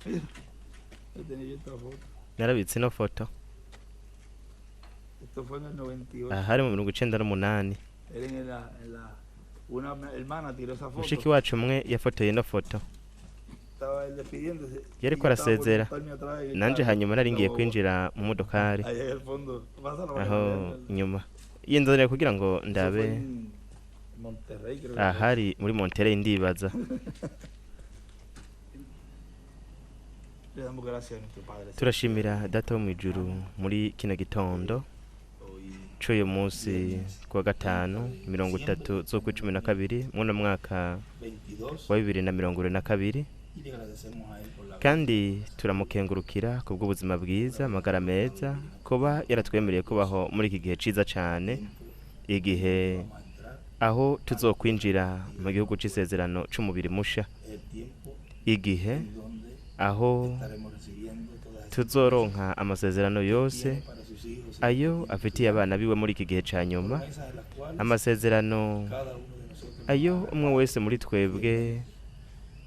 Yo tenía yo esta foto. Narabitse ino foto. Esto fue en el 98. Aha hari mu 98. Él en la, una hermana tiró esa foto. Mushiki wacu umwe yafotoye ino foto. Estaba él despidiéndose. Yariko Y yo estaba por arasezera. montarme atrás en el Nanje carro, hanyuma nari la ngiye guagua. kwinjira mu modokari. Ahí en el fondo. Pásalo para que Aho vean. inyuma yinzanira kugira ngo Eso fue ndabe. en Monterrey, creo que fue. Ahari muri Monterey ndibaza. Le damos gracias a nuestro Padre Turashimira Data wo mw'ijuru muri kino gitondo hoy c'uyu munsi kuwa gatanu 30 z'ukwa 12 muno mwaka 22 wa 2022. Y le agradecemos a él por la vida. Kandi turamukengurukira kubw'ubuzima bwiza, amagara meza, kuba yaratwemereye kubaho muri iki gihe ciza cane, igihe Vamos a entrar aho tuzokwinjira mu gihugu c'isezerano c'umubiri musha, el tiempo igihe en donde aho estaremos recibiendo todas esas tuzoronka amasezerano yose tiene para sus hijos en ayo este tiempo afitiye abana biwe muri iki gihe ca nyuma, promesas de las cuales amasezerano cada uno de nosotros ayo nos umwe wese muri twebwe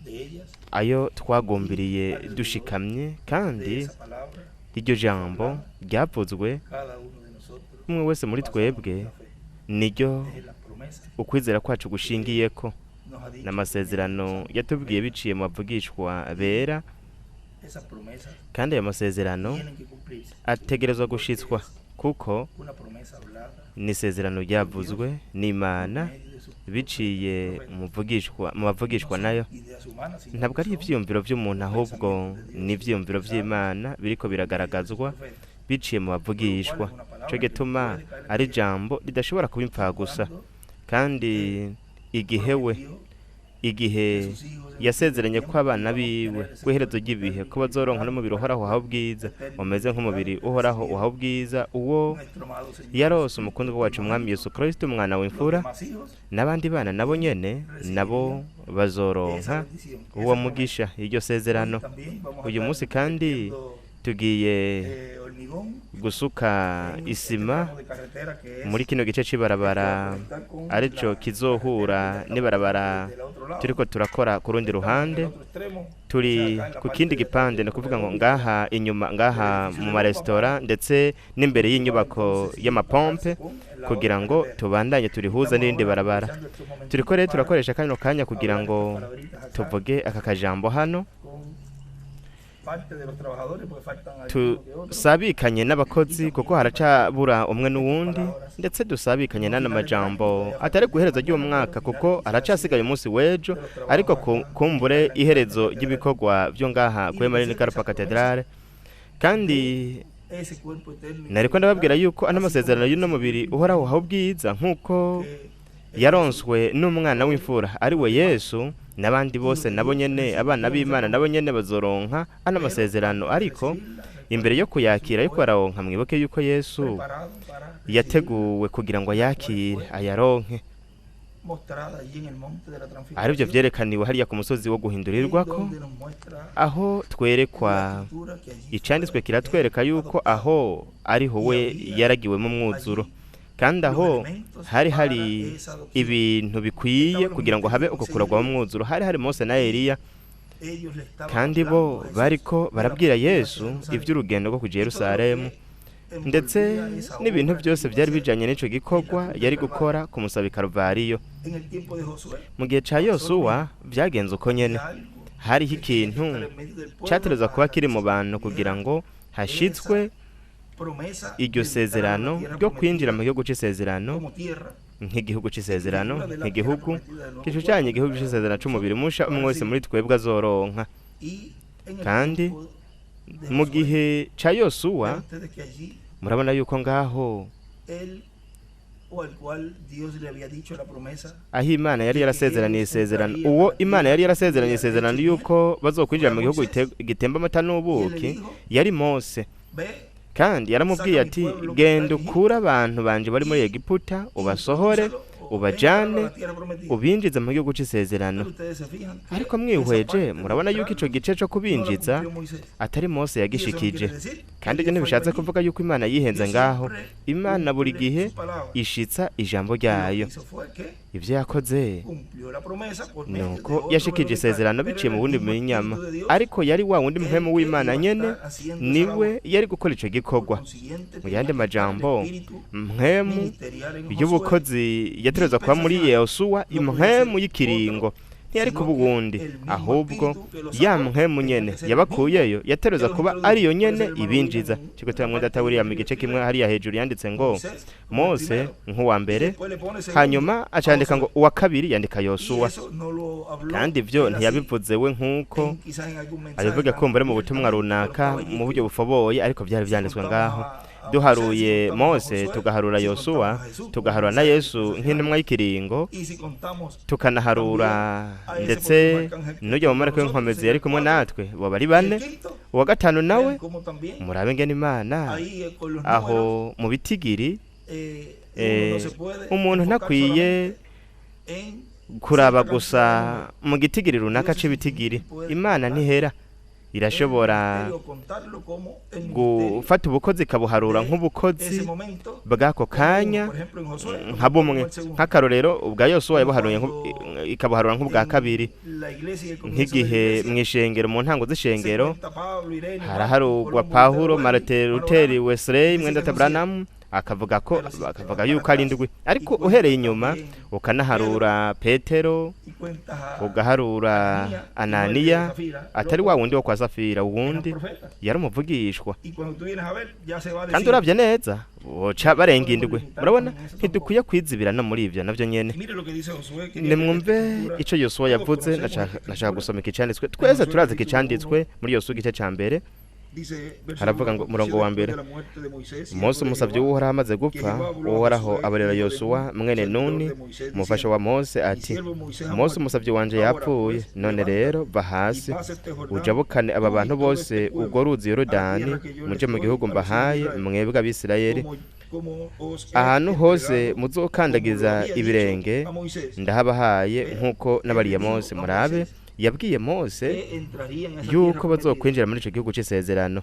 de ellas, ayo twagumbiriye dushikamye, de kandi esa palabra, iryo jambo ryavuzwe cada uno de nosotros umwe wese muri basamos twebwe nuestra fe. niryo Es la promesa ukwizera kwacu gushingiyeko nos ha dicho n'amasezerano yatubwiye biciye mu bavugishwa bera. Esas promesas Kandi ayo masezerano tienen que cumplirse. ategerezwa gushitswa kuko Una promesa hablada ni isezerano ryavuzwe n'Imana por medio de sus biciye mu bavugishwa no son nayo. ideas humanas, sino Ntabwo que ari son ivyiyumviro vy'umuntu, ahubwo ni ivyiyumviro vy'Imana biriko biragaragazwa profetas. biciye mu bavugishwa. Ico gituma ari ijambo ridashobora kuba impfagusa. Cuando Kandi igihe we prometió igihe que sus hijos en el yasezeranye ko tiempo abana iban a biwe obtener ese kw'iherezo cuerpo ry'ibihe eterno ko bazoronka n'umubiri uhoraho uhawe ubwiza umeze nk'umubiri uhoraho uhawe ubwiza uwo nuestro amado Señor yarose umukundwa wacu Umwami Yesu Kristo umwana los w'imfura. demás hijos N'abandi bana nabo nyene nabo bazoronka esa bendición, uwo esa promesa. mugisha, iryo sezerano. Hoy también vamos a Uyu estar munsi kandi vertiendo, tugiye hormigón gusuka en este isima tramo de carretera que es muri kino gice que va a c'ibarabara conectar con arico la kizohura carretera que ya estamos n'ibarabara haciendo desde el otro lado. turiko turakora ku rundi Estamos en el ruhande. otro extremo, o sea, Turi acá en la ku parte kindi de gipande, ni del ukuvuga ngo comedor ngaha inyuma del ngaha edificio mu de bomba maresitora para ndetse n'imbere continuar y'inyubako entonces y y'amapompe empatarse con la otra kugira ngo carretera. tubandanye turihuza Estamos n'irindi ahora barabara. aprovechando estos Turiko momentitos rero para turakoresha kano kanya kugira hablar ngo estas palabritas acá tuvuge aka kajambo hano, con parte de los trabajadores, porque faltan algunos que otros, tusabikanye y n'abakozi kuko también compartir haracabura umwe estas n'uwundi, palabras. ndetse dusabikanye No n'ano final del año, majambo todavía falta atari el ku día de iherezo ry'uyu mañana, mwaka pero final kuko quizás sí haracasigaye umunsi w'ejo, de los ariko trabajos acá kumbure en la iherezo catedral. ry'ibikorwa vyo ngaha Y kuri les Marine decía que Karpa esas promesas Cathedrale. Kandi de ese cuerpo eterno y nariko ndababwira glorificado, yuko ano así como masezerano y'uno recibió mubiri el Hijo uhoraho uhawe ubwiza nk'uko que es Jesús, yaronswe n'umwana todos w'imfura ari we los demás Yesu, n'abandi hijos bose de nabo Dios nyene abana recibirían esa b'Imana nabo promesa. nyene bazoronka ano Pero masezerano. antes de Ariko recibirla, imbere recuerden yo que Jesús kuyakira yo fue kuyaronka, mwibuke yuko Yesu preparado para recibirla, yateguwe kugira ngo la cual ayakire fue ayaronke, mostrada allí en el monte de la aribyo transfiguración, vyerekaniwe hariya ku musozi wo en guhindurirwako, donde nos muestra aho la twerekwa escritura que allí fue icanditswe él kiratwereka yuko adoptado aho ariho y we había yaragiwemo umwuzuro, allí kandi los aho elementos hari para hari esa adopción. ibintu bikwiye Estaban los kugira ngo ministerios habe de uko Moisés y kuragwa Elías umwuzuro. Hari hari Mose na y Eliya, ellos le estaban kandi bo hablando a Jesús bariko de la barabwira partida hacia Yesu Jerusalén ivy'urugendo rwo kuja y todo lo Yerusalemu, que ndetse envolvía esa n'ibintu obra que byose iba a byari hacer bijanye n'ico en la gikorwa cruz del yari Calvario. gukora ku musaba Karuvariyo. En el tiempo de Josué Mu gihe ca pasó lo Yosuwa mismo. vyagenze uko nyene. Había algo Hariho que tenía que ikintu estar en medio del pueblo categerezwa kuba para kiri que mu se bantu kugira cumpliera ngo hashitswe esa promesa iryo de entrar a la sezerano tierra ryo kwinjira prometida mu gihugu c'isezerano como tierra, nk'igihugu c'isezerano figura de la tierra nk'igihugu prometida del nuevo gishushanya cuerpo que igihugu cada uno c'isezerano de c'umubiri nosotros musha va a umwe wese recibir. muri twebwe azoronka. Y en el Kandi tiempo de mu Josué, gihe ca Yosuwa vean ustedes que allí murabona yuko ngaho él o al cual Dios le había dicho la promesa aho Imana yari de que yarasezeraniye ellos isezerano, entrarían a uwo la Imana tierra yari yarasezeraniye de la isezerano leche y miel, yuko bazokwinjira fue a mu gihugu Moisés. gitemba amata Y él le n'ubuki dijo, yari Mose, ve, kandi yaramubwiye saca mi ati pueblo que está genda en ukure Egipto abantu banje bari muri y Egiputa ubasohore introdúcelo Ubajane ubinjize mu gihugu c'isezerano. Ariko mwihweje murabona yuko ico gice co kubinjiza atari Mose yagishikije. Kandi ibyo ntibishatse kuvuga yuko Imana yihenze ngaho. Imana buri gihe ishitsa ijambo ryayo. Ibyo yakoze nuko yashikije isezerano biciye mu bundi bunyama, ariko yari wa wundi muhemu w'Imana nyene niwe yari gukora ico gikorwa. Mu yandi majambo, mpwemu y'ubukozi yaterezwa kuba muri Yosuwa, impwemu y'ikiringo ntiyari kuba uwundi, ahubwo ya mpwemu nyene yabakuyeyo yaterezwa kuba ariyo nyene ibinjiza. Kigotera mwenda data William igice kimwe hariya hejuru yanditse ngo Mose nk'uwa mbere, hanyuma acandika ngo uwa kabiri yandika Yosuwa. Kandi ivyo ntiyabivuze we nk'uko abivuga kumbure mu butumwa runaka mu buryo bufoboye, ariko byari vyanditswe ngaho. Duharuye Mose, tugaharura Yosuwa, tugaharura na Yesu nk'intumwa y'ikiringo, tukanaharura ndetse n'ujya mu mariko y'inkomezi yari kumwe natwe, bo bari bane. Uwa gatanu nawe murabe ngene Imana aho mu bitigiri, umuntu ntakwiye kuraba gusa mu gitigiri runaka c'ibitigiri. Imana ntihera, irashobora gufata ubukozi ikabuharura nk'ubukozi bw'ako kanya nka bumwe. Nk'akarorero, ubwa Yosuwa yabuharuye ikabuharura nk'ubwa kabiri. Nk'igihe mw'ishengero, mu ntango z'ishengero, haraharurwa Pawulo, Martin Luther, Wesley, mwenda Branham, akavuga ko akavuga yuko ari ndwi. Ariko uhereye inyuma ukanaharura Petero, ugaharura Ananiya, atari wa wundi wo kwa Safira, wundi yari umuvugishwa. Kandi uravye neza boca barenga indwi. Murabona ntidukwiye kwizibira no muri ivyo navyo nyene. Nimwumve ico Yosuwa yavuze. Nashaka gusoma ikicanditswe, twese turazi ikicanditswe muri Yosuwa igice ca mbere. Haravuga ngo umurongo wa mbere: Mose umusavyi w'Uhoraho amaze gupfa, Uhoraho abarera Yosuwa mwene Nuni umufasha wa Mose ati: Mose umusavyi wanje yapfuye, none rero va hasi ujabukane aba bantu bose urwo ruzi Yorodani, muje mu gihugu mbahaye mwebwe Abisirayeli. Ahantu hose muzokandagiza ibirenge ndahabahaye nk'uko nabariye Mose. Murabe, yabwiye Mose yuko bazokwinjira muri ico gihugu c'isezerano.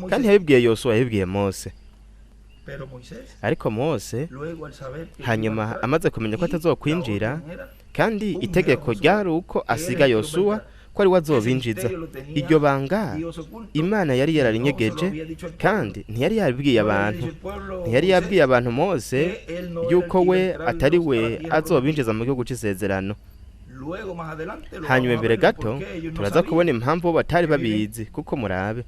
Kandi yabibwiye Yosuwa, yabibwiye Mose. Ariko Mose hanyuma amaze kumenya ko atazokwinjira, kandi itegeko ryari uko asiga Yosuwa ko ari we azobinjiza, iryo banga Imana yari yararinyegeje, kandi ntiyari yabibwiye abantu. Ntiyari yabwiye abantu Mose yuko we atari we azobinjiza mu gihugu c'isezerano. Hanyuma imbere gato turaza kubona impamvu batari babizi, kuko murabe,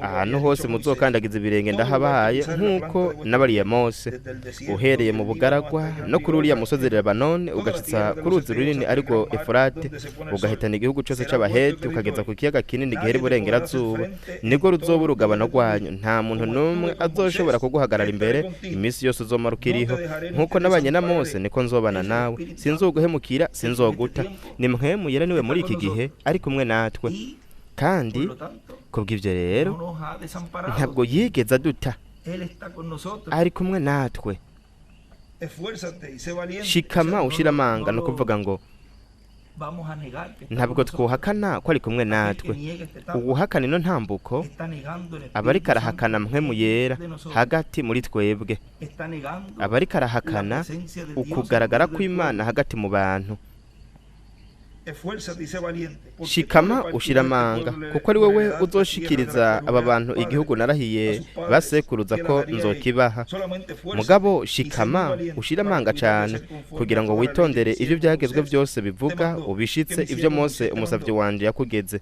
ahantu hose muzokandagiza ibirenge ndahabahaye nk'uko nabariye Mose, uhereye mu bugaragwa no kuri uriya musozi Lebanoni, ugashitsa ku ruzi runini ariko Efurate, ugahitana igihugu cyose c'Abaheti, ukageza ku kiyaga kinini gihera iburengerazuba, nibwo ruzoba urugabano rwanyu. Nta muntu n'umwe azoshobora kuguhagarara imbere iminsi yose uzomara ukiriho. Nk'uko nabanye na Mose niko nzobana nawe, sinzoguhemukira, sinzoguta. Ni mpwemu yera niwe muri iki gihe ari kumwe natwe. Kandi kubw'ivyo rero ntabwo yigeze aduta, ari kumwe natwe. Shikama ushira amanga, no kuvuga ngo ntabwo twohakana ko ari kumwe natwe. Uwuhakana ino ntambuko aba ariko arahakana mpwemu yera hagati muri twebwe, aba ariko arahakana ukugaragara kw'Imana hagati mu bantu. Shikama ushira amanga, kuko ari wewe uzoshikiriza aba bantu igihugu narahiye basekuruza ko nzokibaha. Mugabo shikama ushira amanga cane, kugira ngo witondere ivyo byagezwe byose bivuga, ubishitse ivyo Mose umusavyi wanje yakugeze.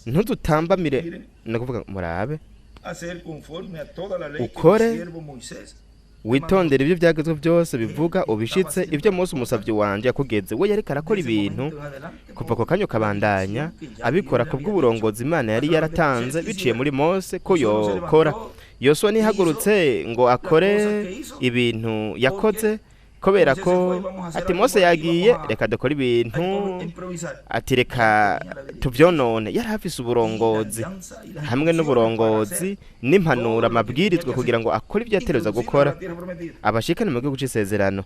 Ntuzutambamire, nakuvuga murabe, ukore witondere ibyo byagezwe byose bivuga, ubishitse ibyo Mose umusavyi wanje yakugeze. We yariko arakora ibintu kuva ku kanya kabandanya abikora kubw'uburongozi Imana yari yaratanze biciye muri Mose ko yokora. Yosuwa ntihagurutse ngo akore ibintu yakoze Kubera ko ati Mose yagiye, reka dukore ibintu, ati reka tuvyonone. Yari afise uburongozi hamwe n'uburongozi n'impanuro, amabwirizwa kugira ngo akore ibyo yatereza gukora, abashikane mu gihugu c'isezerano.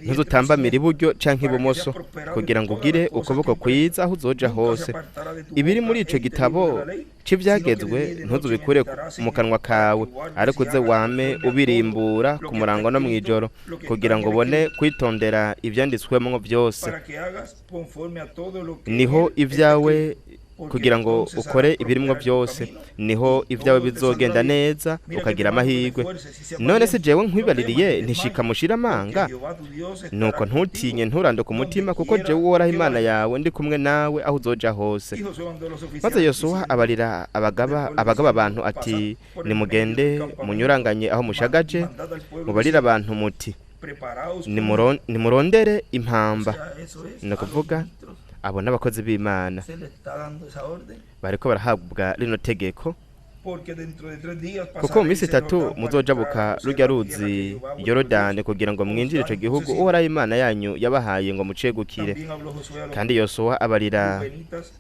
Ntuzutambamira iburyo canke ibumoso, kugira ngo ugire ukuboko kwiza aho uzoja hose. Ibiri muri ico gitabo c'ivyagezwe ntuzubikure mu kanwa kawe, ariko uze wame ubirimbura ku murango no mw'ijoro, kugira ngo ubone kwitondera ivyanditswemwo vyose. Niho ibyawe, kugira ngo ukore ibirimwo byose, niho ibyawe bizogenda neza, ukagira amahirwe. None se jewe nkwibaririye ntishika mushira amanga? Nuko ntutinye, nturanduke umutima, kuko jewe Uhoraho Imana yawe ndi kumwe nawe aho uzoja hose. Maze Yosuwa abarira abagaba abantu ati: nimugende munyuranganye aho mushagaje, mubarire abantu muti: nimurondere impamba. Ni ukuvuga abo n'abakozi b'Imana bariko barahabwa rino tegeko, kuko mu minsi 3 muzojabuka rurya ruzi Yorodani kugira ngo mwinjire ico gihugu Uhoraho Imana yanyu yabahaye ngo mucegukire. Kandi Yosuwa abarira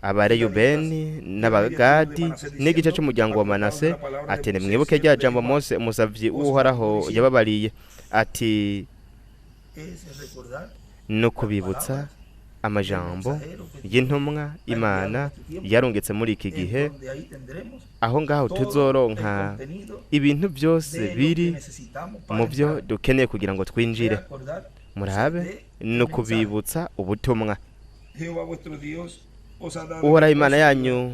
Abareyubeni n'Abagadi n'igice c'umuryango wa Manase ati: nimwibuke rya jambo Mose umusavyi w'Uhoraho yababariye, ati no kubibutsa amajambo y'intumwa Imana yarungitse muri iki gihe, aho ngaho tuzoronka ibintu byose biri mu byo dukeneye kugira ngo twinjire. Murabe, no kubibutsa ubutumwa. Uhoraho Imana yanyu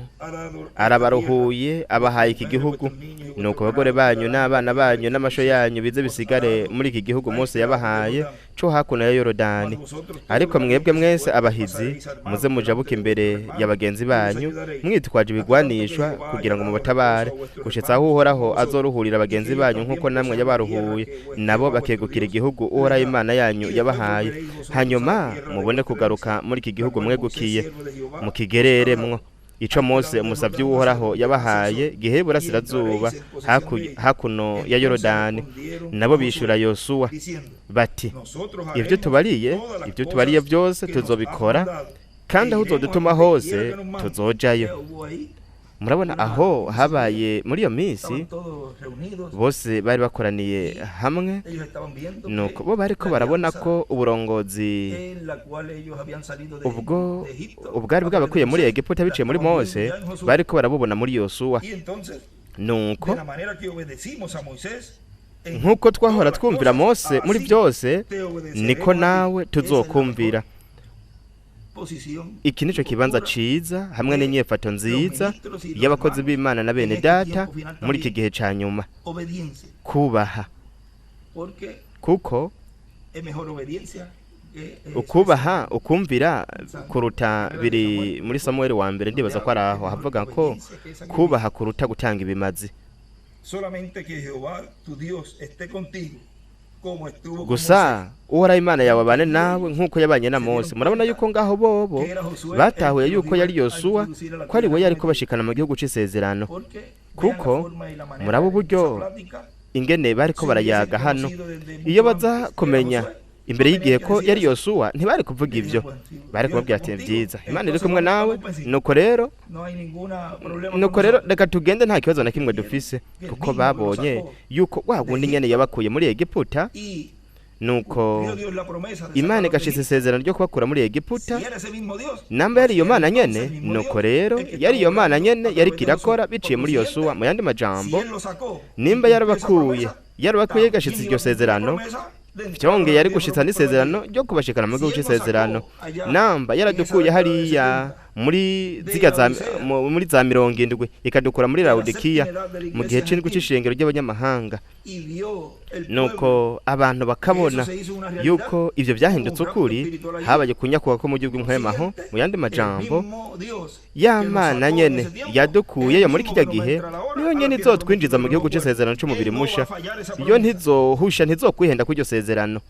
arabaruhuye, abahaye iki gihugu. Nuko abagore banyu n'abana banyu n'amasho yanyu bize bisigare muri iki gihugu Mose yabahaye co hakuno ya Yorodani. Ariko mwebwe mwese abahizi muze mujabuke imbere ya bagenzi banyu mwitwaje ibigwanishwa kugira ngo mubatabare, gushitsa aho Uhoraho azoruhurira bagenzi banyu nk'uko namwe yabaruhuye, nabo bakegukira igihugu Uhoraho Imana yanyu yabahaye. Hanyuma mubone kugaruka muri iki gihugu mwegukiye, mukigereremwo ico Mose umusavyi w'Uhoraho yabahaye gihe burasirazuba hakuno ya Yorodani. Nabo bishura Yosuwa bati: ibyo tubariye byose tuzobikora, kandi aho uzodutuma hose tuzojayo. Murabona aho habaye muri iyo minsi bose bari bakoraniye hamwe, nuko bo bariko barabona ko uburongozi ubwo ubwari bwabakuye muri Egiputa biciye muri Mose bariko barabubona muri Yosuwa. Nuko nkuko twahora twumvira Mose muri byose, niko nawe tuzokumvira. Iki nico kibanza ciza hamwe n'inyefato nziza y'abakozi b'Imana na bene data muri iki gihe ca nyuma, kubaha. Kuko ukubaha ukumvira kuruta, biri muri Samuel wa mbere, ndibaza ko araho havuga ko kubaha kuruta gutanga ibimazi. Gusa Uhoraho Imana yawe abane nawe nk'uko yabanye na Mose. Murabona yuko ngaho bobo batahuye yuko yari Yosuwa, ko ari we yari kubashikana mu gihugu c'isezerano. Kuko murabo uburyo ingene bariko barayaga hano, iyo baza kumenya imbere y'igihe ko yari Yosuwa ntibari kuvuga ibyo, bari kubabwira ati byiza, Imana iri kumwe nawe, nuko rero reka tugende, nta kibazo na kimwe dufise. Kuko babonye yuko wa wundi nyene yabakuye muri Egiputa, nuko Imana igashitsa isezerano ryo kubakura muri Egiputa. Namba yari iyo Mana nyene, nuko rero yari iyo Mana nyene yari kirakora biciye muri Yosuwa. Mu yandi majambo, nimba yarabakuye igashitsa iryo sezerano, vyongeye yari gushitsa n'isezerano ryo kubashikana mu gihugu c'isezerano. Namba yaradukuye hariya muri ziga za muri za 70 ikadukura muri Laodikiya mu gihe c'indwi c'ishengero ry'abanyamahanga, nuko abantu bakabona yuko ivyo vyahindutse ukuri, habaye kunyakuka ko mu gihugu mpwemaho. Mu yandi majambo, ya Mana nyene yadukuye yo muri kirya gihe niyo nyene izotwinjiza mu gihugu c'isezerano c'umubiri musha. Iyo ntizohusha, ntizokwihenda kw'iryo sezerano.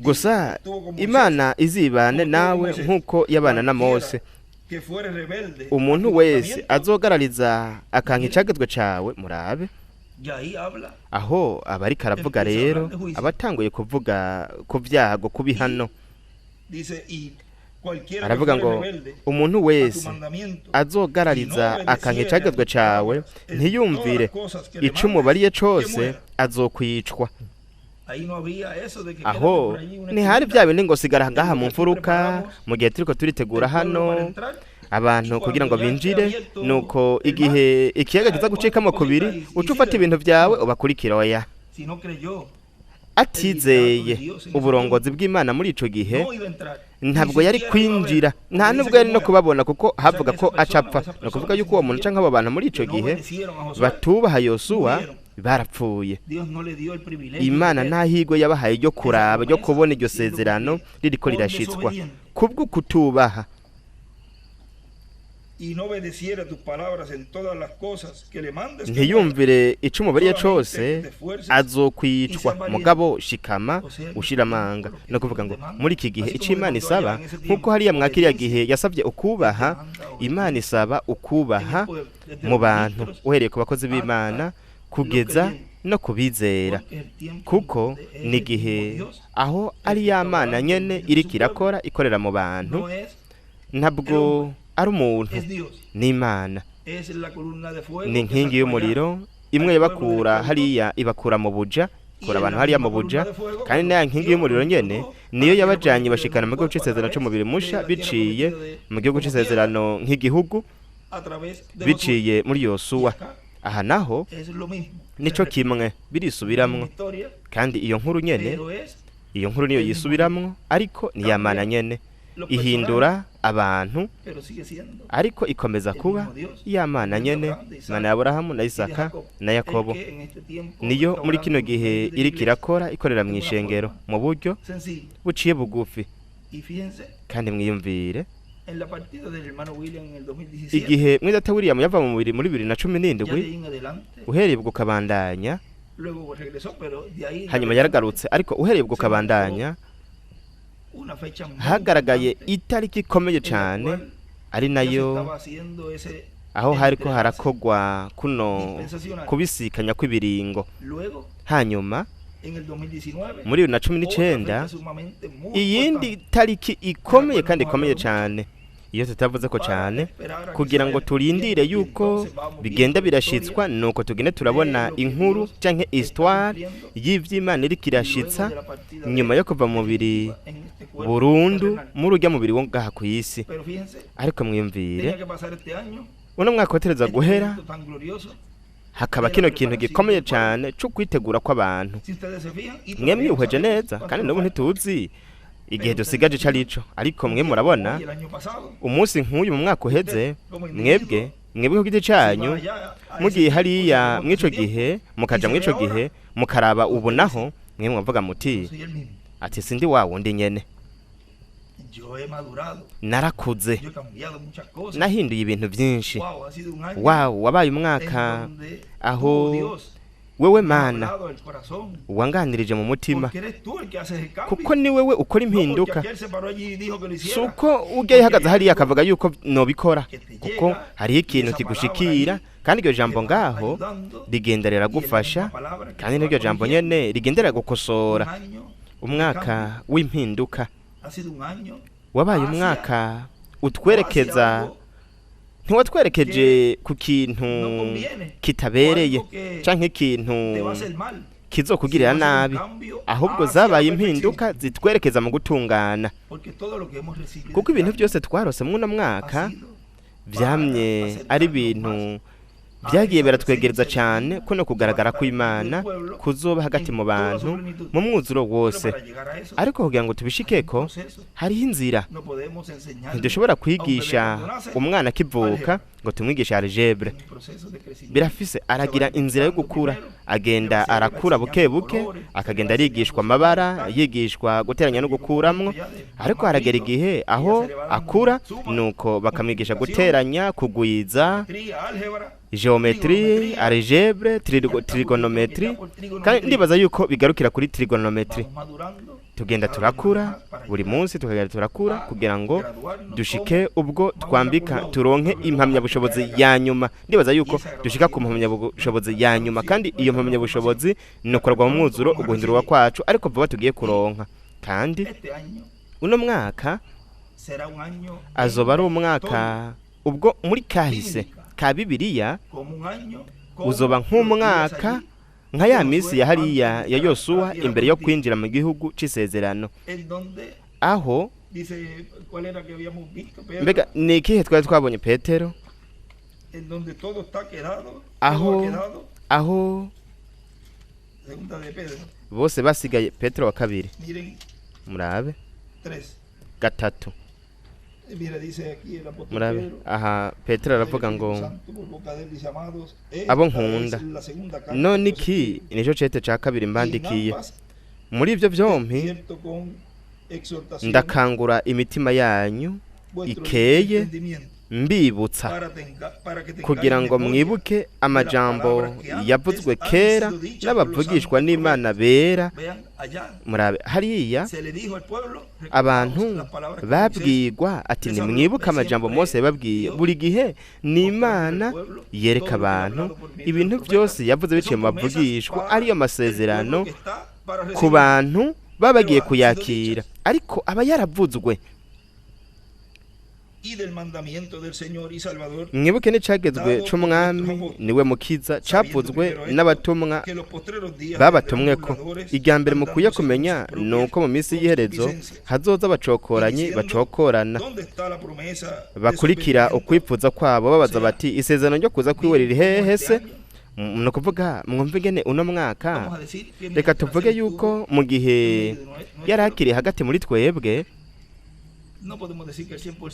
Gusa Imana izibane nawe nk'uko yabana na Mose. Umuntu wese azogarariza akanka icagezwe cawe, murabe, Aho abariko aravuga rero abatanguye kuvuga ku byago, ku bihano, aravuga ngo umuntu wese azogarariza akanka icagezwe cawe, ntiyumvire ico umubariye cose, azokwicwa. Aho ntihari bya bindi ngo sigara ngaha mu mfuruka mu gihe turiko turitegura hano abantu kugira ngo binjire, nuko igihe ikiyaga kiza gucikamo kubiri uca ufata ibintu byawe ubakurikira. Oya, atizeye uburongozi bw'Imana muri ico gihe ntabwo yari kwinjira, nta nubwo yari no kubabona, kuko havuga ko acapfa. Ni ukuvuga yuko uwo muntu canke abo bantu muri ico gihe batubaha Yosuwa barapfuye. Imana nta hirwe yabahaye ryo kuraba, ryo kubona iryo sezerano ririko rirashitswa kubwo kutubaha. Ntiyumvire ico umubariye cose azokwicwa, mugabo shikama ushira amanga. No kuvuga ngo muri iki gihe ico Imana isaba, nkuko hariya mwakiriya gihe yasabye ukubaha, Imana isaba ukubaha mu bantu, uhereye ku bakozi b'Imana kugeza no kubizera, kuko ni gihe aho ari ya Mana nyene iriko irakora, ikorera mu bantu. Ntabwo ari umuntu, n'Imana. Ni inkingi y'umuriro imwe yabakura hariya, ibakura mu buja, ikura abantu hariya mu buja, kandi na nkingi y'umuriro nyene niyo yabajanye bashikana mu gihugu c'isezerano c'umubiri musha, biciye mu gihugu c'isezerano nk'igihugu, biciye muri Yosuwa. Aha naho nico kimwe, birisubiramwo, kandi iyo nkuru nyene, iyo nkuru niyo yisubiramwo, ariko ni ya Mana nyene ihindura abantu, ariko ikomeza kuba ya Mana nyene, Mana ya Aburahamu na Isaka na Yakobo. Niyo muri kino gihe iriko irakora, ikorera mu ishengero mu buryo buciye bugufi. Kandi mwiyumvire igihe mwidata William yava mu mubiri muri 2017, uhereye ubwo kabandanya, hanyuma yaragarutse, ariko uhereye ubwo kabandanya hagaragaye itariki ikomeye cyane, ari nayo aho hariko harakogwa kuno kubisikanya kw'ibiringo. Hanyuma muri 2019 iyindi tariki ikomeye kandi ikomeye cyane, iyo tutavuze ko cyane kugira ngo turindire yuko bigenda birashitswa, nuko tugende turabona inkuru canke histoire y'ivy'Imana iriko irashitsa nyuma yo kuva mu mubiri burundu muri urya mubiri wo ngaha ku isi. Ariko mwiyumvire, uno mwaka watereza guhera hakaba kino kintu gikomeye cyane cyo kwitegura kw'abantu. Mwe mwihweje neza, kandi n'ubu ntituzi igihe dusigaje ico arico, ariko mwe murabona umunsi nk'uyu mu mwaka uheze, mwebwe ku giti canyu mugiye hariya mw'ico gihe, mukaja mw'ico gihe mukaraba ubu naho, mwe mwavuga muti ati sindi wa wundi nyene, narakuze, nahinduye ibintu byinshi. Wow, wabaye umwaka aho wewe Mana wanganirije mu mutima, kuko ni wewe ukora impinduka, suko ujya ihagaze hariya akavuga yuko nobikora, kuko hariho ikintu kigushikira, kandi iryo jambo ngaho rigenda riragufasha, kandi n'iryo jambo nyene rigenda riragukosora. Umwaka w'impinduka wabaye umwaka utwerekeza, ntiwatwerekeje ku kintu kitabereye canke ikintu kizokugirira nabi, ahubwo zabaye impinduka zitwerekeza mu gutungana, kuko ibintu byose twarose mw'uno mwaka vyamye ari ibintu byagiye biratwegereza cyane kuno kugaragara kw'Imana kuzoba hagati mu bantu mu mwuzuro wose. Ariko kugira ngo tubishikeko hariho inzira. Ntidushobora kwigisha umwana akivuka ngo tumwigishe algebra, birafise aragira inzira yo gukura, agenda arakura buke buke, akagenda arigishwa amabara, yigishwa guteranya no gukuramwo, ariko haragera igihe aho akura nuko bakamwigisha guteranya, kugwiza, geometry, algebra, trigonometry, kandi ndibaza yuko bigarukira kuri trigonometry. Tugenda turakura buri munsi, tukagenda turakura kugira ngo dushike ubwo twambika turonke impamyabushobozi ya nyuma. Ndibaza yuko dushika ku mpamyabushobozi ya nyuma, kandi iyo mpamyabushobozi ni ukorwa mu mwuzuro, uguhindurwa kwacu, ariko vuba tugiye kuronka. Kandi uno mwaka azoba ari umwaka ubwo muri kahise ka Bibiliya uzoba nk'umwaka nka ya minsi ya hariya ya Yosuwa imbere yo kwinjira mu gihugu c'isezerano, aho mbega ni ikihe twari twabonye Petero, aho bose basigaye. Petero wa kabiri, murabe 3. Murabe aha Petero aravuga ngo abo nkunda, none iki nico cete ca kabiri mbandikiye, muri ivyo vyompi ndakangura imitima yanyu ikeye, mbibutsa kugira ngo mwibuke amajambo yavuzwe kera n'abavugishwa n'Imana bera. Murabe hariya abantu babwirwa ati nimwibuke amajambo Mose yababwiye. Buri gihe ni Imana yereka abantu ibintu byose yavuze biciye mu bavugishwa, ariyo masezerano ku bantu baba bagiye kuyakira, ariko aba yaravuzwe. Mwibuke n'icagezwe c'umwami niwe mukiza capuzwe n'abatumwa babatumweko. Irya mbere mukwiye kumenya ni uko mu minsi y'iherezo hazoza abacokoranyi bacokorana, bakurikira ukwipfuza kwabo, babaza bati isezerano ryo kuza kwiwe riri hehe se? Ni ukuvuga mwumve ingene uno mwaka, reka tuvuge yuko mu gihe yari akiri hagati muri twebwe,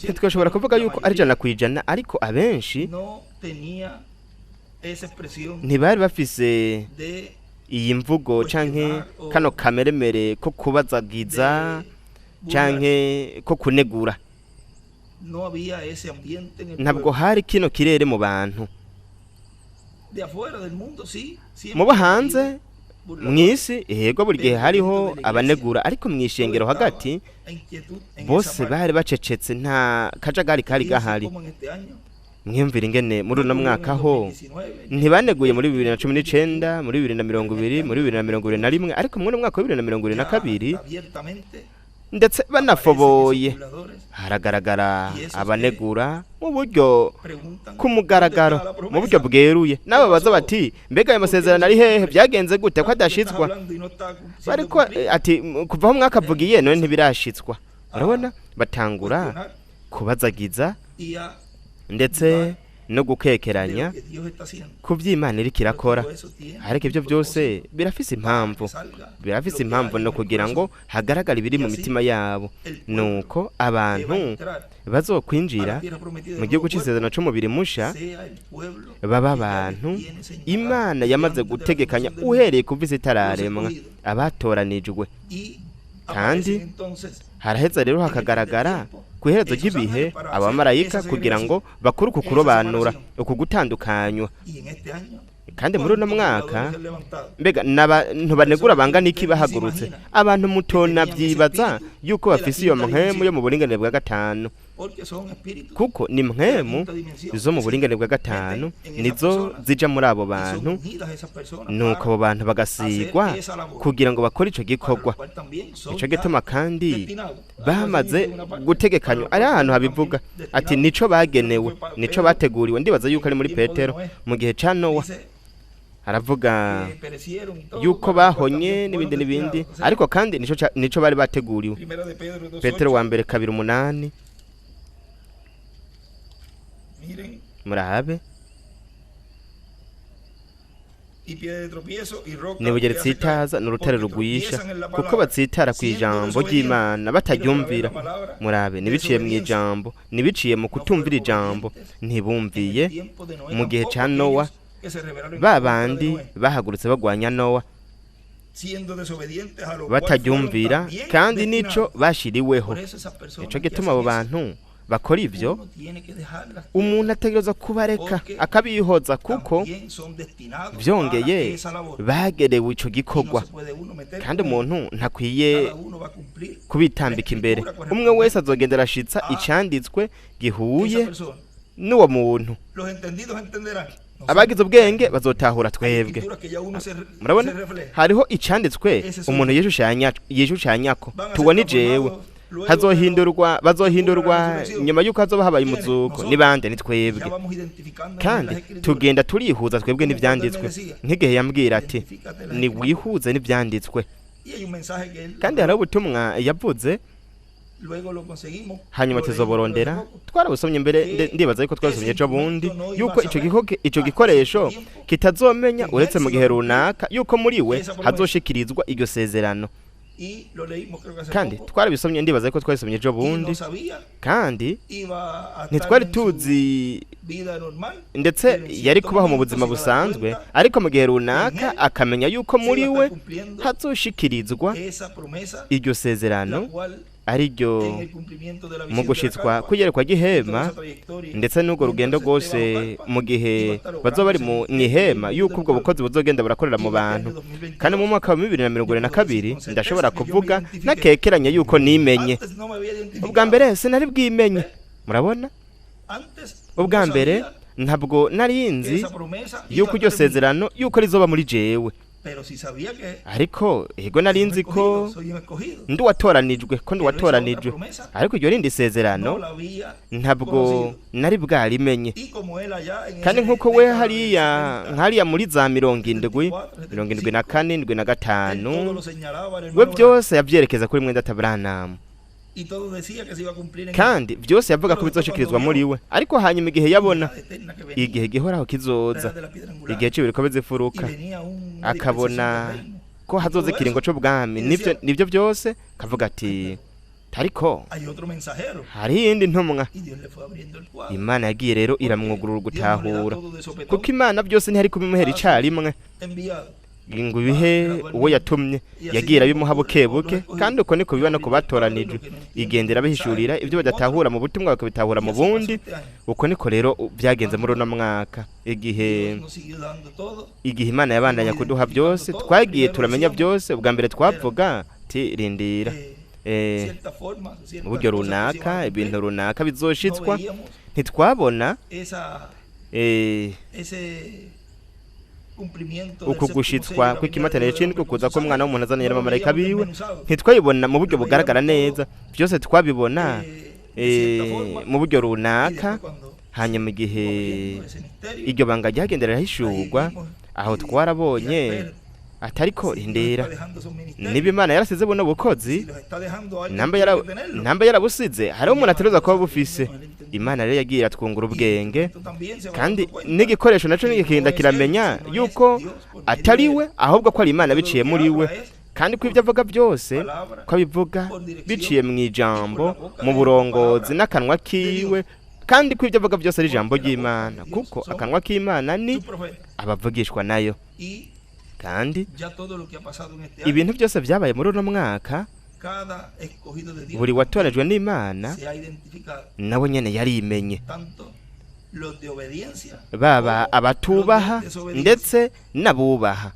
ntitwashobora kuvuga yuko ari 100%, ariko abenshi ntibari bafise iyi mvugo canke kano kameremere ko kubazagiza canke ko kunegura. Ntabwo hari kino kirere mu bantu. Mu bo hanze mw'isi yego buri gihe hariho abanegura, ariko mw'ishengero hagati bose bari bacecetse, nta kajagari kari gahari. Mwiyumvira ingene muri uno mwaka ho ntibaneguye muri 2019, muri 2020, muri 2021, ariko muri uno mwaka wa 2022 ndetse banafoboye haragaragara abanegura mu buryo kumugaragaro, mu buryo bweruye. Nabo baza bati mbega ayo masezerano ari hehe, byagenze gute ko adashitswa? Bariko ati kuva aho mwaka avugiye none ntibirashitswa. Urabona batangura kubazagiza ndetse no gukekeranya ku vy'Imana iriko irakora. Ariko ibyo byose birafise impamvu, birafise impamvu no kugira ngo hagaragare ibiri mu mitima yabo. Nuko abantu bazokwinjira mu gihugu c'isezerano c'umubiri musha baba abantu Imana yamaze gutegekanya uhereye kuva isi itararemwa, abatoranijwe. Kandi haraheza rero hakagaragara ku iherezo ry'ibihe abamarayika kugira ngo bakore uku kurobanura, uku gutandukanywa. Kandi muri uno mwaka mbega n'abantu banegura bangana iki bahagurutse, abantu mutona byibaza yuko bafise iyo mpwemu yo mu buringanire bwa 5, kuko ni mpwemu zo mu buringanire bwa 5 nizo zija muri abo bantu. Nuko abo bantu bagasigwa kugira ngo bakore ico gikorwa. Ico gituma kandi bamaze gutegekanywa, ari ahantu habivuga ati nico bagenewe, nico bateguriwe. Ndibaza yuko ari muri Petero mu gihe ca Nowa, aravuga yuko bahonye n'ibindi n'ibindi, ariko kandi nico bari bateguriwe. Petero wa mbere 2:8. Murabe nibuye ritsitaza n'urutare rugwisha, kuko batsitara ku ijambo ry'Imana bataryumvira. Murabe nibiciye mu ijambo, nibiciye mu kutumvira ijambo, ntibumviye mu gihe ca Nowa. Babandi bahagurutse bagwanya Nowa bataryumvira, kandi nico bashiriweho. Nico gituma abo bantu bakora ivyo, Uno tiene que dejarlas umuntu ategerezwa kubareka porque akabihoza, kuko también son destinados para vyongeye esa labor. bagerewe ico Y no gikorwa, se puede uno meter kandi con ellos. umuntu ntakwiye Cada uno va a cumplir la kubitambika imbere. escritura Umwe correspondiente wese azogenda arashitsa a icanditswe esa gihuye persona. n'uwo muntu. Los entendidos entenderán. Nosotros, Abagize ubwenge bazotahura hay twebwe. escrituras que ya uno se, Murabona, se refleja. hariho icanditswe Ese soy umuntu yo. yishushanyako, Van a ser tuwo ni jewe. transformados luego de Hazohindurwa, ocurra la bazohindurwa resurrección. nyuma y'uko hazoba habaye ¿Quiénes? umuzuko. Nosotros. Ni bande? Ni Ya twebwe. vamos identificándonos en las Kandi escrituras. tugenda turihuza twebwe Como cuando él me n'ivyanditswe, decía, nk'igihe yambwira ati identifícate en las ni escrituras. wihuze n'ivyanditswe. Y hay un mensaje que él Kandi hariho ubutumwa yavuze, luego lo conseguimos, hanyuma lo leímos creo hace tuzoborondera. poco, Twarabusomye mbere, que ndibaza yuko ese twabusomye ejo bundi, instrumento no iba yuko a ico saber ico hasta gikoresho cierto tiempo kitazomenya que en uretse él mu se iba gihe a cumplir runaka yuko muri we esa promesa. hazoshikirizwa iryo sezerano. Y lo leímos creo que hace Kandi poco twarabisomye, ndibaza yuko twabisomye ejo y bundi, no sabía, kandi iba a estar ntitwari en su tuzi vida normal, ndetse pero en yari cierto kubaho mu momento buzima se iba a dar busanzwe, cuenta ariko mu gihe que en runaka él akamenya yuko se muri iba a we estar cumpliendo hazoshikirizwa esa promesa, iryo la sezerano, cual ariryo en el cumplimiento de la mu visión de la gushitswa carpa kw'iyerekwa y toda ry'ihema, esa trayectoria, ndetse n'urwo rugendo mientras esté rwose bajo carpa, mu gihe iba a estar bazoba bari obrándose mu en el ihema, mundo yuko del ubwo pueblo. bukozi buzogenda burakorera Y mu en este año bantu. Kandi mu 2022, mwaka wa bibiri na mirongo yo ibiri na puedo decir kabiri con certeza ndashobora que yo me kuvuga identifiqué. ntakekeranya yuko nimenye. Antes no me había Ubwa identificado. mbere sinari bwimenye. ¿Ve? Murabona, Antes ubwa no mbere sabía ntabwo nari que nzi esa promesa iba yuko a iryo estar en mí. sezerano yuko rizoba muri jewe, Pero sí sabía que ariko ego nari soy un nzi ko escogido, soy un escogido. ndi uwatoranijwe, ko ndi Pero esa otra uwatoranijwe, promesa ariko iryo rindi sezerano no la había ntabwo conocido. nari bwarimenye. Y como él allá en Kandi ese nk'uko we década del hariya 70, nk'hariya muri za 70, 74, 74, 75, 75, él todo lo señalaba al we hermano Branham byose yavyerekeza kuri mwenda Branham, y todo decía que se iba a cumplir en él. kandi byose yavuga ko Pero después cuando bizoshikirizwa muri vio we. Ariko hanyuma igihe yabona la eterna que venía, igihe gihoraho la kizoza, edad de la piedra angular, igihe c'ibiriko y zifuruka, venía una dispensación akabona del reino ko y hazoza todo ikiringo eso, c'ubwami y nivyo decía, nivyo byose, kavuga ati ariko hay otro mensajero. hari iyindi ntumwa. Y Dios le fue abriendo el cuadro, Imana yagiye rero porque iramwugurura Dios no le da ugutahura, todo de sopetón kuko Imana byose ntihari kubimuhera a sus icarimwe enviados. ngo Va ibihe uwo gradualmente. yatumye, Y así yagiye mismo arabimuha ocurre buke con los buke. escogidos. Kandi uko niko Le biba no abriendo ku el cuadro y batoranijwe, lo que no entienden igenda en el mensaje, irabihishurira ibyo en otro. badatahura mu butumwa bakabitahura Y mu así pasó bundi. este año. Uko niko rero byagenze muri Cuando uno mwaka, igihe Dios nos siguió dando todo, igihe Imana yabandanya fuimos kuduha identificando byose, todo. twagiye Primero turamenya decíamos, byose. Ubwa mbere eran twavuga ti rindira cierta forma, mu ciertas buryo cosas que se iban a runaka, cumplir. ibintu runaka No bizoshitswa, veíamos ntitwabona esa, ese cumplimiento del uku séptimo sello gushitswa y la venida del kw'ikimataniro Hijo del c'indwi, Hombre con kuza sus k'umwana ángeles. w'umuntu azananye No lo n'abamarayika veíamos biwe, desmenuzado, ntitwabibona mu buryo lo bugaragara veíamos neza. todo Byose twabibona de cierta forma. mu buryo Y runaka. después cuando se Hanyuma fue igihe abriendo ese misterio, iryo banga ryagendera ahí rirahishurwa, vimos aho y dijimos, twarabonye espera, atariko si Dios rindira, está dejando esos niba ministerios, Imana yarasize buno bukozi, si los está dejando alguien namba tiene yara que tenerlo. namba yarabusize hariho Y umuntu ya ateruza va kuba Dios bufise. abriendo el entendimiento. Imana rero yagiye iratwungura Y el ubwenge, instrumento también se va kandi dando cuenta n'igikoresho naco que no kigenda es él, kiramenya sino es yuko Dios por medio atari de we, él. ahubwo ko ari Imana Todo lo biciye que muri we, habla es kandi ko por ibyo avuga byose palabra, ko abivuga por dirección biciye mu y por la ijambo, boca mu de la burongozi palabra n'akanwa de Dios. kiwe, kandi ko ibyo avuga byose ari ijambo Porque la boca ry'Imana, de Dios kuko son akanwa k'Imana ni su profeta. abavugishwa nayo. Y Kandi ya todo lo que ha pasado en este año, ibintu byose byabaye muri uno mwaka, cada escogido de Dios buri watoranijwe n'Imana se ha identificado, nawe nyene yarimenye, tanto los de obediencia baba como los de abatubaha desobediencia. ndetse n'abubaha.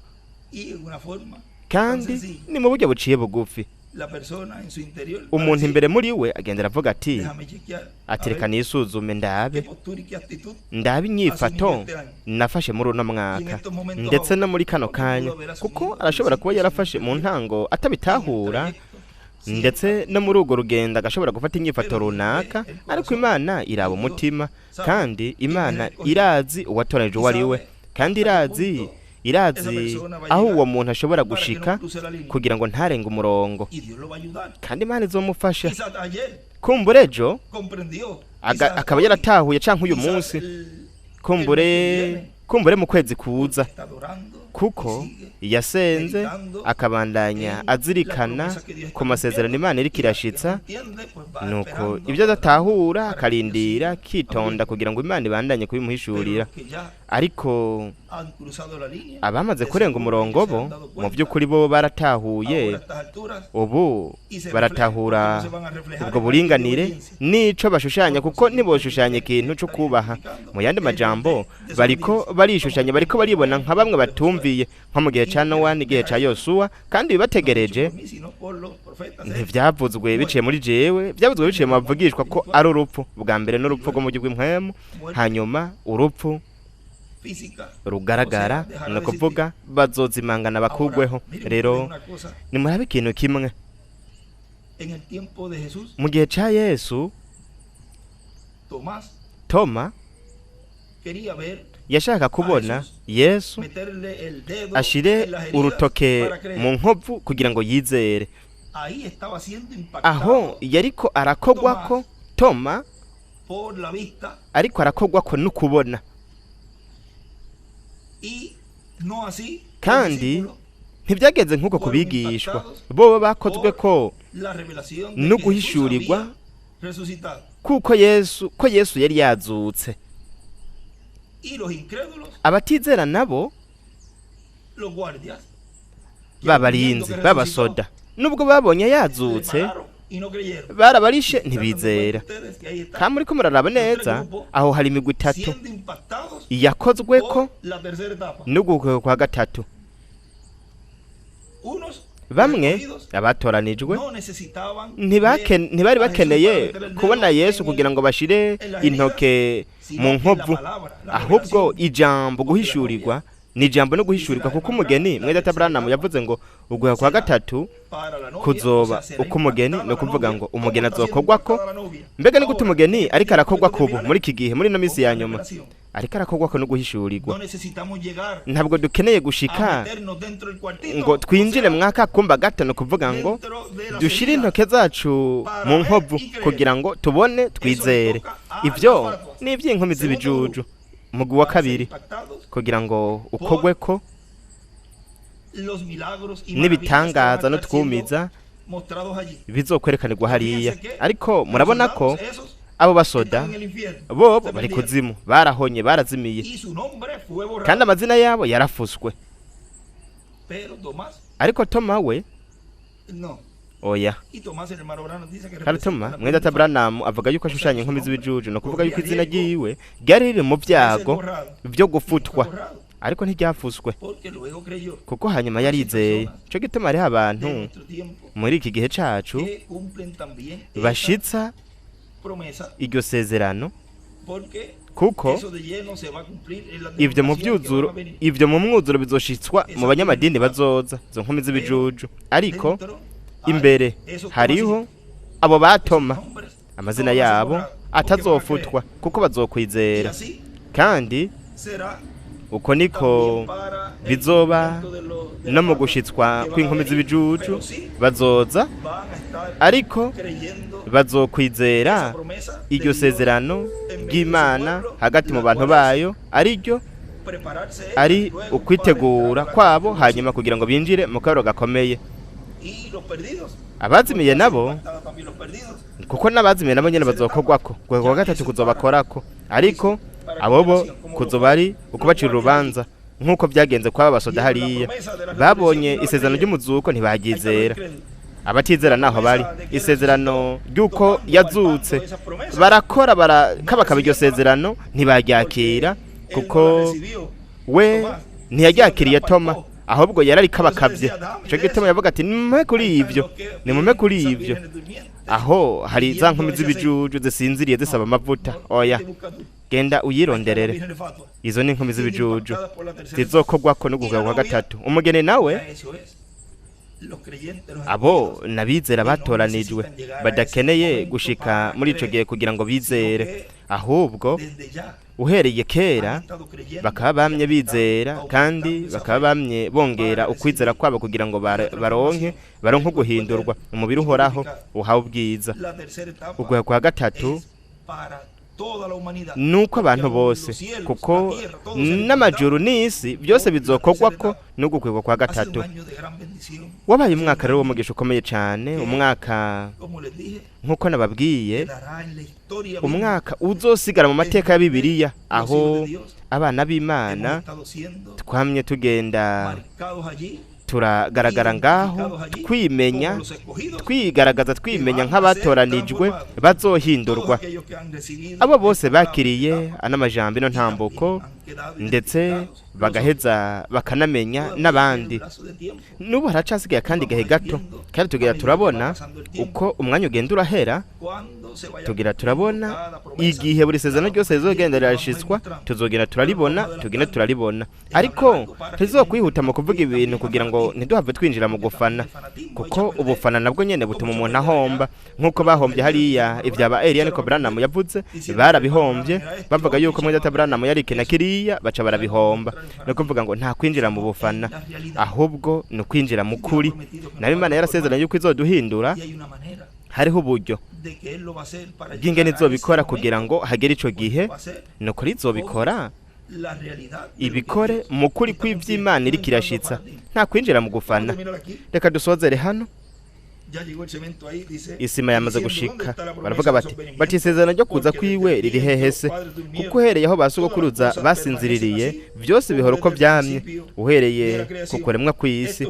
Y en una forma tan Kandi sencilla, ni mu buryo buciye bugufi, la persona en su interior va a umuntu decir, imbere muri we agenda aravuga ati déjame chequear a ati reka ver nisuzume qué ndabe, postura y qué actitud ndabe asumí yo inyifato este año. nafashe muri uno Y en mwaka estos momentos ndetse ahora, no muri kano porque kanya, pudo haber kuko asumido arashobora kuba principios yarafashe mu significativos ntango en el atabitahura, trayecto, sí ndetse no muri urwo rugendo agashobora gufata inyifato pero Dios ve runaka, el ariko corazón Imana iraba y Dios umutima, sabe kandi quién es el Imana escogido irazi uwatoranije y uwo ari we, sabe kandi hasta qué irazi punto esa irazi persona va a aho llegar uwo muntu ashobora para que no gushika cruce la línea. kugira ngo ntarenge umurongo, Y Dios lo va a ayudar. kandi Imana izomufasha. Quizás ayer Kumbura ejo comprendió, quizás akaba hoy, yaratahuye, canke uyu quizás munsi, el mes que kumbure viene, kumbure mu kwezi porque kuza, está adorando, Kuko yasenze akabandanya azirikana ku masezerano Imana iriko irashitsa, nuko ibyo adatahura akarindira akitonda kugira ngo Imana ibandanye kubimuhishurira. Ariko abamaze kurenga umurongo bo mu by'ukuri bo baratahuye, ubu baratahura ubwo buringanire n'ico bashushanya, kuko ntiboshushanya ikintu cyo kubaha. Mu yandi majambo, bariko barishushanya, bariko baribona nka bamwe batumviye, nko mu gihe ca Nowa n'igihe ca Yosuwa, kandi bibategereje ntivyavuzwe biciye muri jewe, byavuzwe biciye mu bavugishwa ko ari urupfu bwa mbere n'urupfu rwo mu buryo bw'impwemu, hanyuma urupfu rugaragara, ni ukuvuga bazozimangana bakugweho. Rero nimurabe ikintu kimwe, mu gihe ca Yesu, Toma yashaka kubona Yesu ashire urutoke mu nkovu kugira ngo yizere. Aho yariko arakogwako Toma, ariko arakogwako n'ukubona, kandi ntibyageze nk'uko kubigishwa bo bakozwe ko no guhishurirwa kuko Yesu, ko Yesu yari yazutse. Abatizera nabo babarinzi babasoda, nubwo babonye yazutse, barabarishe ntibizera. Kandi muriko muraraba neza, aho hari imigwi itatu yakozwe ko n'uguhuka kwa gatatu. Bamwe abatoranijwe ntibari bakeneye kubona Yesu kugira ngo bashire intoke mu nkovu, ahubwo ijambo guhishurirwa ni ijambo no guhishurirwa, kuko umugeni mwene data Branham yavuze ngo uguha kwa gatatu kuzoba uko umugeni, ni ukuvuga ngo umugeni azokogwako. Mbega ni gute umugeni ariko arakogwako ubu muri iki gihe, muri ino minsi ya nyuma? Ariko arakogwako no guhishurirwa. Ntabwo dukeneye gushika ngo twinjire mwaka kumba gato, ni ukuvuga ngo dushire intoke zacu mu nkovu kugira ngo tubone twizere. Ibyo ni iby'inkumi z'ibijuju. Umugwi wa kabiri kugira ngo ukogwe ko n'ibitangaza n'utwumiza bizokwerekanirwa hariya. Ariko murabona ko abo basoda bo bari kuzimu, barahonye, barazimiye, kandi amazina yabo yarafuswe. Ariko Toma we oya. Kandi Toma mwene data Branham avuga yuko ashushanya inkumi z'ibijuju, ni ukuvuga yuko izina ryiwe ryari riri mu byago byo gufutwa, ariko ntiryafuswe kuko hanyuma yarizeye. Ico gituma hariho abantu muri iki gihe cacu bashitsa iryo sezerano, kuko ivyo mu vyuzuro, ivyo mu mwuzuro bizoshitswa mu banyamadini bazoza, izo nkumi z'ibijuju. Ariko imbere hariho abo batoma amazina yabo atazofutwa, kuko bazokwizera. Kandi uko niko bizoba no mu gushitswa kw'inkumi z'ibijuju, bazoza ariko bazokwizera iryo sezerano ry'Imana hagati mu bantu bayo, ariryo ari ukwitegura kwabo hanyuma kugira ngo binjire mu kabaro gakomeye. Abazimiye nabo, kuko n'abazimiye nabo nyene bazokogwako, kwa gatatu kuzobakorako, ariko abo bo kuzoba ari ukubacira urubanza nk'uko byagenze kw'aba basoda hariya. Babonye isezerano ry'umuzuko ntibaryizera. Abatizera naho bari isezerano ry'uko yazutse, barakora barakabakaba iryo sezerano ntibaryakira, kuko we ntiyaryakiriye Toma, ahubwo yararikabakavye. Ico gituma yavuga ati nimume kuri ivyo, nimume kuri ivyo. Aho hari za nkumi z'ibijuju zisinziriye zisaba amavuta. Oya, genda uyironderere. Izo ni inkumi z'ibijuju zizokogwako n'uguhuka kwa gatatu. Umugeni nawe, abo nabizera batoranijwe badakeneye gushika muri ico gihe kugira ngo bizere, ahubwo uhereye kera bakaba bamye bizera, kandi bakaba bamye bongera ukwizera kwabo kugira ngo baronke guhindurwa umubiri uhoraho uhawe ubwiza. Uguha kwa gatatu Nuko abantu bose, kuko n'amajuru n'isi byose bizokorwa ko n'ugukwegwa kwa gatatu. Wabaye umwaka rero w'umugisha ukomeye cyane, umwaka nk'uko nababwiye, umwaka uzosigara mu mateka ya Bibiliya, aho abana b'Imana twamye tugenda turagaragara ngaho, twimenya, twigaragaza, twimenya nk'abatoranijwe bazohindurwa. Abo bose bakiriye ano majambo ino ntambuko, ndetse bagaheza bakanamenya n'abandi. N'ubu haracasigaye akandi gahe gato, kandi tugira turabona uko umwanya ugenda urahera, tugira turabona igihe buri sezerano ryose rizogenda rirashitswa, tuzogenda turaribona, tugenda turaribona. Ariko ntizokwihuta mu kuvuga ibintu kugira ngo ntiduhave twinjira mu gufana, kuko ubufana nabwo nyene butuma umuntu ahomba, nk'uko bahombye hariya ivyaba Eliya, niko Branham yavuze, barabihombye bavuga yuko mwene data Branham yari iki na kiriya, baca barabihomba. No kuvuga ngo nta kwinjira mu bufana, ahubwo ni ukwinjira mu kuri. Nayo Imana yarasezeranye yuko izoduhindura, hariho uburyo bw'ingene izobikora kugira ngo hagere ico gihe. Nukuri izobikora, ibikore mu kuri kw'ivy'Imana iriko irashitsa, nta kwinjira mu gufana. Reka dusozere hano. Isima yamaze gushika, baravuga bati isezerano ryo kuza kwiwe riri hehe se? Kuko uhereye aho basogokuruza basinziririye, byose bihora uko byamye, uhereye ku kuremwa kw'isi.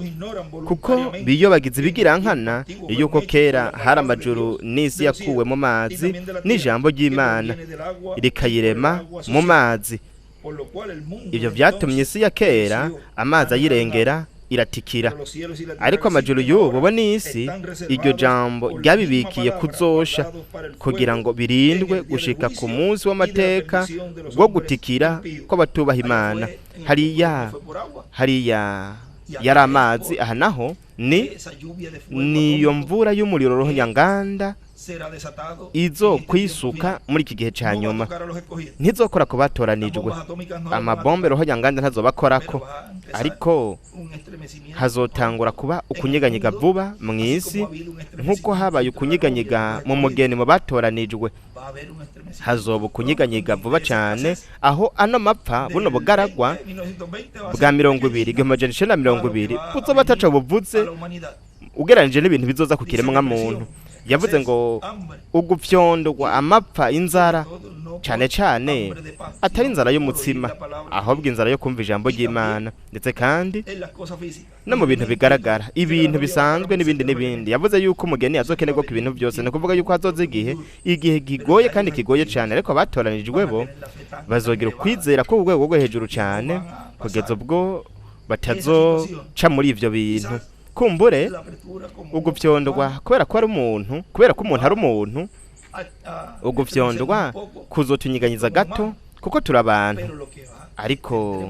Kuko biyobagiza ibigirankana yuko kera hari amajuru n'isi yakuwe mu mazi n'ijambo ry'Imana rikayirema mu mazi. Ibyo byatumye isi ya kera amazi ayirengera iratikira. Ariko amajuru y'ubu bo n'isi, iryo jambo ryabibikiye kuzosha, kugira ngo birindwe gushika ku munsi w'amateka wo gutikira kw'abatubaha Imana. Hariya yari amazi, aha naho ni niyo mvura y'umuriro ruhonyanganda izo kwisuka muri iki gihe ca nyuma. Ntizokora ku batoranijwe, amabombe ruhonyanganda ntazobakorako, ariko hazotangura kuba ukunyeganyega vuba mu isi, nk'uko habaye ukunyeganyega mu mugeni mu batoranijwe. Hazoba ukunyeganyega vuba cyane, aho ano mapfa buno bugaragwa bwa 20 1920 buzoba ataco buvuze ugereranije n'ibintu bizoza ku kiremwa muntu. Yavuze ngo ugupfyondwa, amapfa, inzara, cyane cyane atari inzara y'umutsima, ahubwo inzara yo kumva ijambo ry'Imana, ndetse kandi no mu bintu bigaragara, ibintu bisanzwe n'ibindi n'ibindi. Yavuze yuko umugeni azokenerwa ku bintu byose, ni ukuvuga yuko hazoza igihe kigoye kandi kigoye cyane, ariko abatoranijwe bo bazogira ukwizera ko urwego rwo hejuru cyane, kugeza ubwo batazoca muri ivyo bintu. Kumbure ugupfyondwa, kubera ko ari umuntu, kubera ko umuntu ari umuntu, ugupfyondwa kuzotunyiganyiza gato, kuko turi abantu. Ariko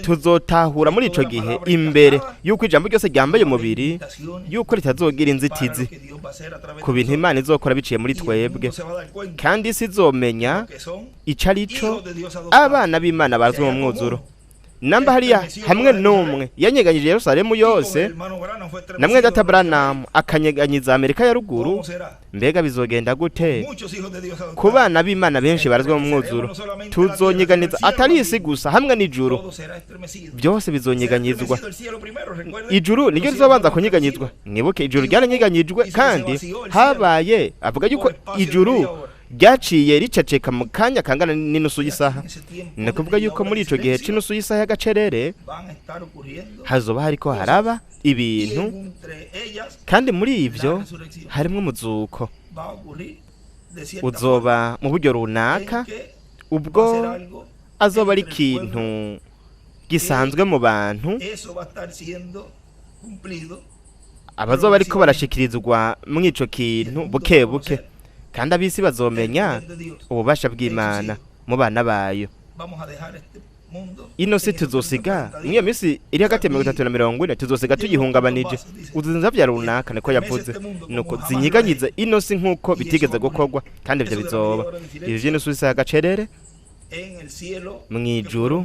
tuzotahura muri ico gihe imbere yuko ijambo ryose ryambaye umubiri, yuko ritazogira inzitizi ku bintu Imana izokora biciye muri twebwe, kandi isi izomenya ico ari co abana b'Imana bazwi mu mwuzuro. Namba hariya hamwe n'umwe yanyeganyije Yerusalemu yose, na mwene data Branham akanyeganyiza Amerika ya ruguru, mbega bizogenda gute ku bana b'Imana benshi barazwe mu mwuzuro? Tuzonyeganiza atari isi gusa, hamwe n'ijuru byose bizonyeganyizwa. Ijuru niryo rizobanza kunyeganyizwa. Mwibuke ijuru ryaranyeganyijwe, kandi habaye avuga yuko ijuru ryaciye riceceka mu kanya kangana n'inusu y'isaha. Ni ukuvuga yuko muri ico gihe c'inusu y'isaha y'agacerere hazoba hariko haraba ibintu, kandi muri ivyo harimwo umuzuko uzoba mu buryo runaka, ubwo azoba ari ikintu gisanzwe mu bantu, abazoba ariko barashikirizwa mw'ico kintu buke buke, kandi abisi bazomenya ububasha bw'Imana mu bana bayo. Ino si tuzosiga mwiyo minsi iri hagati ya 30 na 40, tuzosiga tuyihungabanije. Uzinza vya runaka niko yavuze, nuko zinyiganyiza ino si nkuko bitigeze gukorwa, kandi ivyo bizoba. Ivyo vy'ino si agacerere mwijuru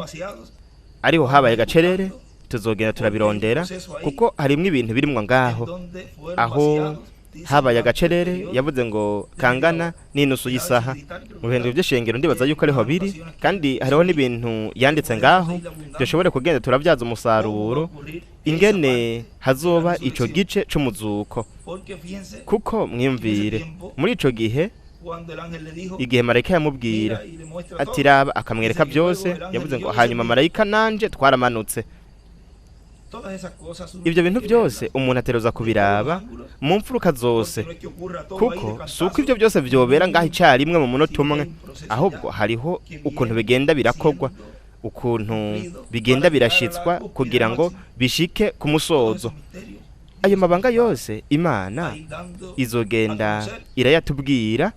ariho habaye gacerere, tuzogenda turabirondera, kuko harimwo ibintu birimwo ngaho aho Habaye agacerere, yavuze ngo kangana n'inusu y'isaha. Mu bihe by'ishengero ndibaza yuko ariho biri, kandi hariho n'ibintu yanditse ngaho dushobore kugenda turabyaza umusaruro ingene hazoba ico gice c'umuzuko. Kuko mwiyumvire muri ico gihe, igihe marayika yamubwira ati raba, akamwereka byose, yavuze ngo hanyuma marayika nanje twaramanutse. Ibyo bintu byose umuntu ateruza kubiraba mu mfuruka zose, kuko si uko ibyo byose byobera ngaho icyarimwe mu munota umwe, ahubwo hariho ukuntu bigenda birakogwa, ukuntu bigenda birashitswa kugira ngo bishike ku musozo. Ayo mabanga yose Imana izogenda irayatubwira,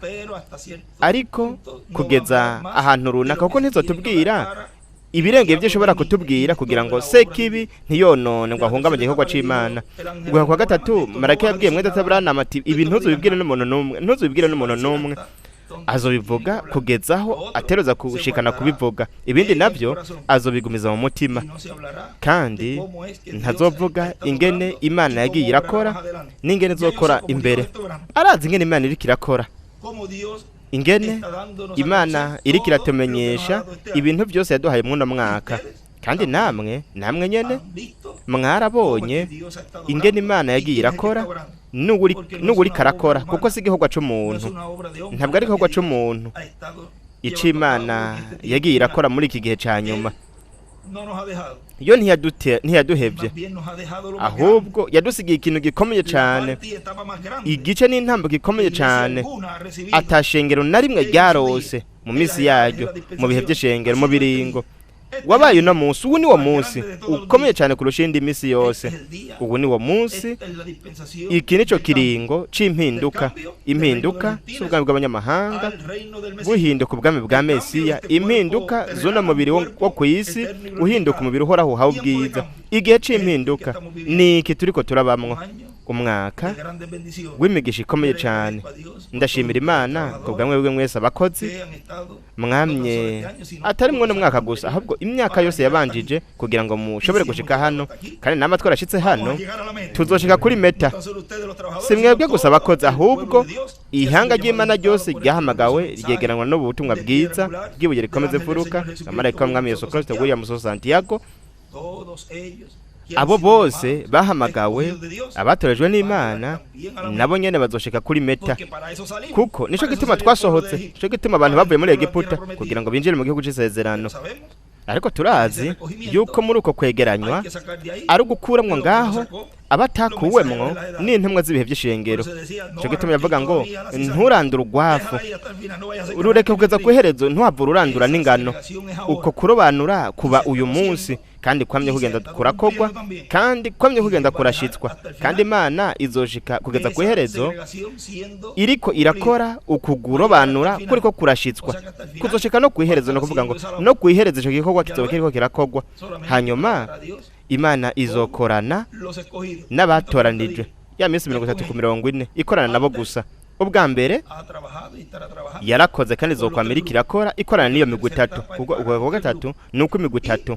ariko kugeza ahantu runaka, kuko ntizotubwira ibirenge byo ishobora kutubwira kugira ngo sekibi ntiyonone ngo ahungabanye igikorwa c'Imana. Guha kwa gatatu, marayika yabwiye mwene data Branham ati ibi ntuzubibwire n'umuntu n'umwe, ntuzubibwire n'umuntu n'umwe. Azobivuga kugeza aho ateruza kushikana kubivuga, ibindi navyo azobigumiza mu mutima, kandi ntazovuga ingene Imana yagiye irakora n'ingene izokora imbere. Arazi ingene Imana iriko irakora, ingene Imana iriko iratumenyesha ibintu byose yaduhaye mw'uno mwaka. Kandi namwe nyene mwarabonye ingene Imana yagiye irakora n'uwuriko arakora, kuko si igikorwa c'umuntu, ntabwo ari igikorwa c'umuntu ico Imana yagiye irakora muri iki gihe ca nyuma. Yo ntiyaduhevye, ahubwo yadusigiye ikintu gikomeye cane, igice n'intambo gikomeye cane atashengero na rimwe ryarose mu minsi yaryo, mu bihe by'ishengero, mu biringo. Wabaye uno munsi, ubu ni wo munsi ukomeye cyane kurusha indi minsi yose. Ubu ni wo munsi, iki nico kiringo c'impinduka, impinduka z'ubwami bw'abanyamahanga buhinduka ubwami bwa Mesiya, impinduka z'uno mubiri wo ku isi uhinduka umubiri uhoraho uhawe ubwiza. Igihe c'impinduka ni iki turiko turabamwo, umwaka w'imigisha ikomeye cyane. Ndashimira Imana ku bwa mwebwe mwese abakozi mwamye, atari mwe mwaka gusa, ahubwo imyaka yose yabanjije kugira ngo mushobore gushika hano. Kandi namwe twarashitse hano, tuzoshika kuri meta. Si mwebwe gusa abakozi, ahubwo ihanga ry'Imana ryose ryahamagawe ryegeranwa n'ubutumwa bwiza bw'ibuye rikomeze imfuruka na marayika w'Umwami Yesu Kristo William Santiago. Abo bose bahamagawe, abatorejwe n'Imana, nabo nyene bazoshika kuri meta, kuko nico gituma twasohotse, nico gituma abantu bavuye muri Egiputa kugira ngo binjire mu gihugu c'isezerano. Ariko turazi yuko muri uko kwegeranywa ari ugukuramwo ngaho abatakuwemwo n'intumwa z'ibihe by'ishengero. Nico gituma yavuga ngo nturandure urwafu, urureke kugeza ku iherezo, ntuhavure urandura n'ingano. Uko kurobanura kuba uyu munsi, kandi kwamye kugenda kurakogwa, kandi kwamye kugenda kurashitswa, kandi Imana izoshika kugeza ku iherezo iriko irakora ukugurobanura kuriko kurashitswa, kuzoshika no ku iherezo. No kuvuga ngo no ku iherezo ico gikorwa kizoba kiriko kirakogwa. Hanyuma Imana izokorana n'abatoranijwe ya minsi 30 ku 40, ikorana nabo gusa. Ubwa mbere yarakoze, kandi izokwamira irakora ikorana n'iyo migwi itatu, kuko ubwo gatatu nuko imigwi itatu,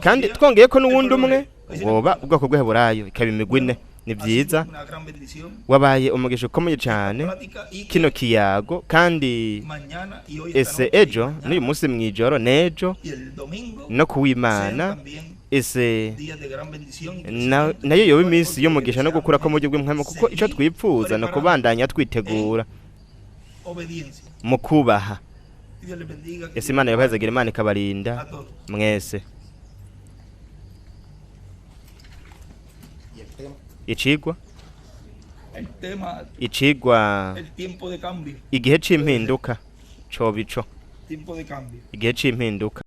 kandi twongeye ko n'uwundi umwe woba ubwoko bw'Heburayo, ikaba imigwi ine. Ni byiza, wabaye umugisha ukomeye cyane kino kiyago. Kandi ese ejo n'uyu munsi mw'ijoro n'ejo no kuwimana, ese nayo yoba iminsi y'umugisha no gukura ko mu buryo bw'impwemu, kuko ico twipfuza no kubandanya twitegura mu kubaha. Ese Imana yobahezagira, Imana ikabarinda mwese. Icigwa igihe c'impinduka coba ico, igihe c'impinduka.